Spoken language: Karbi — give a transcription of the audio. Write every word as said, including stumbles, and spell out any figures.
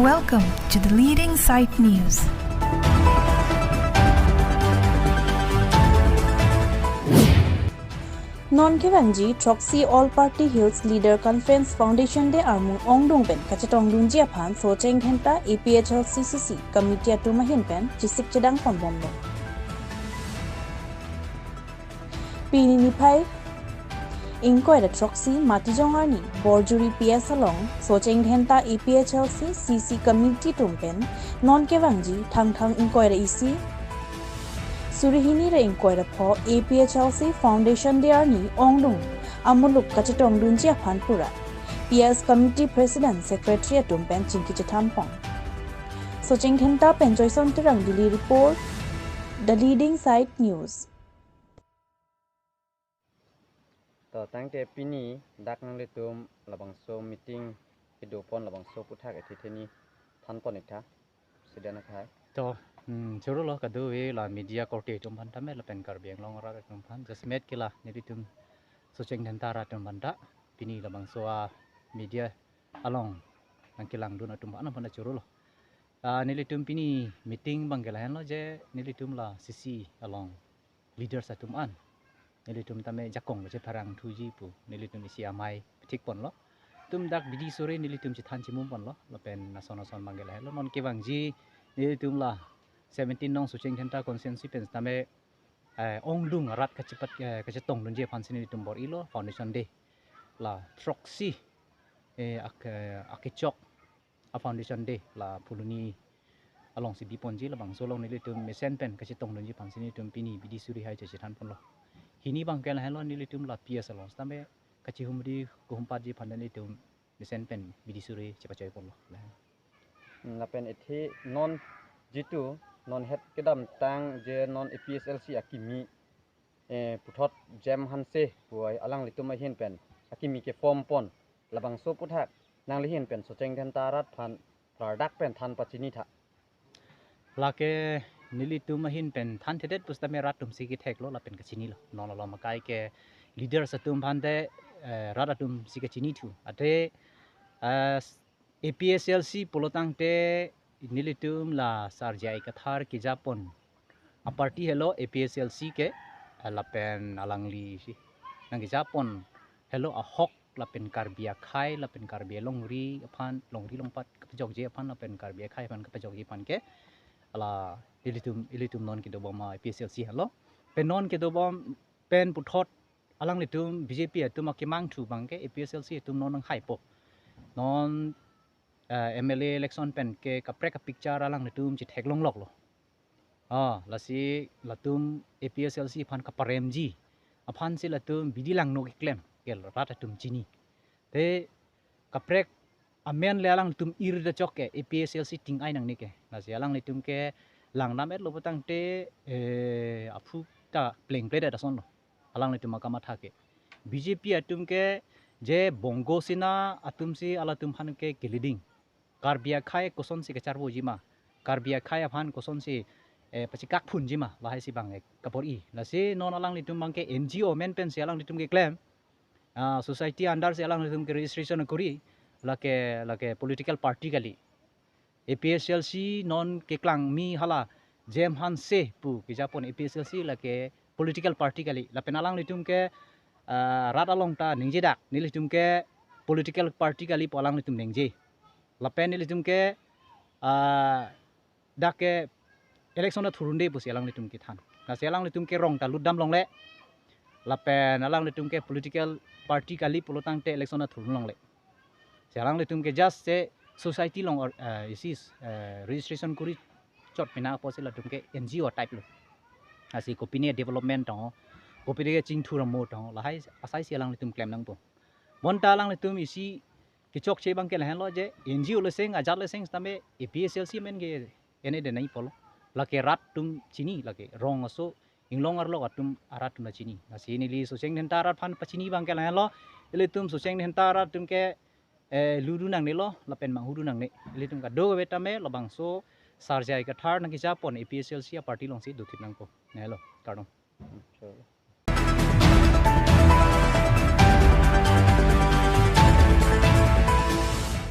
Welcome to the Leading Site News. Non kevangji throksi All Party Hills Leader Conference Foundation Day armu ongdung pen kachetongdunji aphan Socheng Dhenta A P H L C C C committee atum ahin pen chesik chedang ponbomlo. Pini niphai ingkoi ra throksi Matijong arni Borjuri P S along Socheng Dhenta A P H L C C C committee atum pen non kevangji Thangthang ingkoi ra isi, suri hini ra ingkoi ra pho A P H L C Foundation Day arni ongdung amuluk kachetongdunji aphan pura P S committee president secretary atum pen chingki chethan pon. Socheng Dhenta pen Joyson Terang, Delhi report, The Leading Site News. To tangte pini dak nanglitum labangso meeting kedopon labangso aputhak ethe theni thanpon ik tha, President akhai. To, hmm, choro lo kadokave la media korte atum aphan tame lapen Karbi Anglong arat atum aphan, jasemet ke la nelitum Socheng Dhenta arat atum aphan ta pini labangso a-media along nangkelangdun atum aphan aphan choro lo. Ah, nelitum pini meeting abang ke lahenlo je nelitum la C C along leaders atum an nelitum tame jakong lo chepharang thuji pu nelitum isi amei pathik ponlo. Tum dak bidi sore nelitum chethan chimum ponlo. Lapen ason ason abang ke lahenlo, non kevangji nelitum la seventeen nong Socheng Dhenta constituency pen tame, eh, ongdung arat kachepat, eh, kachetongdunji aphan si nelitum bor-ilo Foundation Day. La throksi, eh, ak-, eh, akechok a-Foundation Day la Phuloni along si biponji, labangso along nelitum mesen pen kachetongdunji aphan si nelitum pini bidi suri hai chechethan ponlo. Hini abang ke lahenlo, nelitum la P S along tame kachihumri kehumpatji aphan nelitum mesen pen bidi suri chepachoi ponlo. Hmm, lapen ethe non jitu non het kedamtang je non A P H L C akimi, eh, puthot Jem Hanse pu alanglitum ahin pen akimi ke-form pon, labangso aputhak nangli ahin pen Socheng Dhenta arat aphan klardak pen than pachini tha. Lake nelitum ahin pen thanthedet pusitame rat atum si kethek lo lapen kachini lo. Non along akai ke leaders atum aphan te, eh, rat atum si kachini thu. Ate, eh, A P H L C pulo tangte nelitum la Sar J I Kathar kejapon a-party helo A P H L C ke, eh, lapen alangli si nangkejapon helo ahok lapen Karbi akhai lapen Karbi alongri aphan, longri longpat kapajokji aphan lapen Karbi akhai aphan kapajokji aphan ke la ilitum, ilitum non kedobom a-A P H L C helo. Pen non kedobom pen puthot alanglitum B J P atum akemang thu abang ke A P H L C atum non nanghaipo. Non, eh, M L A election pen ke kaprek a-picture alanglitum chetheklonglok lo. Ah, lasi latum A P H L C aphan kaparemji aphan si latum bidi langno keklem ke rat atum chini. Te kaprek amen le alangtum ir da chok ke A P H L C ting-ai nangne ke. Lasi alanglitum ke langdam-etlo putangte, eh, aphu ta plengple da ason lo alanglitum akamatha ke. B J P atum ke je Bongo Sena atum si alatum aphan ke ke-leading. Karbi akhai kosonsi kacharvoji ma, Karbi akhai aphan kosonsi, eh, pachekak phunji ma, lahai si abang, eh, kabor-i. Lasi non alanglitum abang ke N G O amen pen si alanglitum keklem. Ah, society under si alanglitum ke-registration kori, lake, lake political party kali. A P H L C non keklangmi hala Jem Hanse pu kejapon A P H L C lake political party kali. Lapen alanglitum ke, ah, rat along ta ningjedak, nelitum ke political party kali pu alanglitum ningje. Lapen nelitum ke, ah, dak ke election athurunde pusi alanglitum kethan. Lasi alanglitum ke rong ta lutdam longle. Lapen alanglitum ke political party kali pulo tangte election athurun longle. Si alanglitum ke just se society along or, eh, isi, eh, registration kori chot pina apotsi latum ke N G O type lo. Lasi kopine development tong, kopine ke chingthur amo tong, lahai asai si alanglitum klem nangpo. Bonta alanglitum isi kechokche abang ke lahenlo je N G O le seng, ajat le seng, sitame A P H L C amen ke ene de nangji pulo. Lake rat atum chini, lake rong aso inglong arlo atum arat atum ta chini. Lasi neli Socheng Dhenta arat aphan pachini abang ke lahenlo, ilitum Socheng Dhenta arat atum ke, eh, lutdun nangnelo, lapen manghuhdun nangne. Ilitum kadokave tame labangso Sar J I Kathar nangkejapon A P H L C a-party alongsi dothip nangpo. Nelo, kardom. Sure.